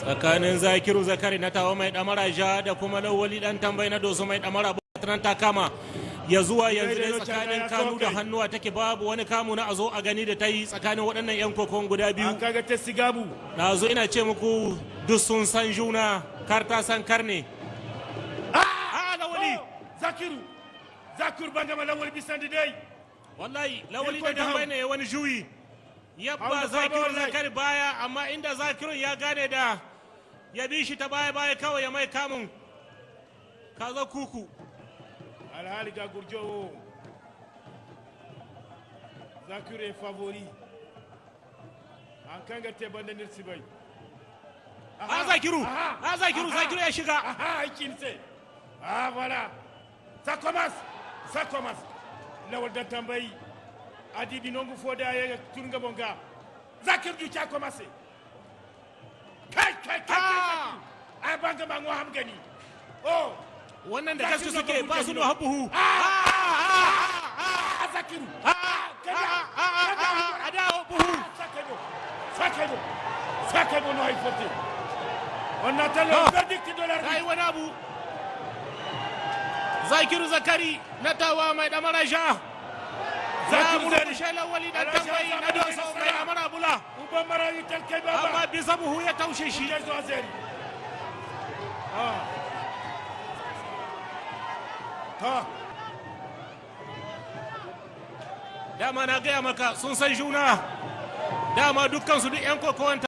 Tsakanin Zakiru Zakari na Tawa mai damara ja da kuma Lawali Dan Tambayi na Doso mai damara nan ta kama. Ya zuwa yanzu dai tsakanin kanu da hannuwa take, babu wani kamu na a zo a gani da ta yi tsakanin waɗannan 'yan kokon guda biyu. An kaga ta sigabu. Na zo ina ce muku duk sun san juna, kar ta san kar ne a Lawali. Zakiru, Zakiru bangama Lawali bisandi dai. Wallahi Lawali Irko da da hau. Tambayi ne wani juyi yabba Hau da Zakiru wallahi. Zakari baya, amma inda Zakirun ya gane da ya bi shi ta baya baya kawai ya mai kamun kaza kuku. Alhali ga gurjo, Zakiru est favori. An kanga te banda nirsi bai. A Zakiru, a Zakiru, Zakiru ya shiga. Aha, aikin se. Ah voilà, ça commence, ça commence. Lawal Dan Tambayi adibi nongu foda ya tunga bonga. Zakiru du a commencé. Kai kai kai kai! Ah! Zakiru ay banga ma ngo ham gani oh. Wannan da gaske Zakiru na suke ba su da buhu. habuhu. Ah, Zakiru! A dawo buhu. Sakebo, Sakebo, Sakebo no hay forte. On attend le Ah. verdict de Ta yi l'arbitre. Wani abu, Zakiru Zakari na Tawa mai damara ja ya Zakiru Zari. murkushe Lawali Dan Tambayi na Doso mai damara bula. Uba marayu talkai baba. Amma bisa buhu ya taushe shi. Jezo Azeri. Ah. Ha. Dama na gaya maka sun san juna, dama dukkansu duk 'yan kokowan.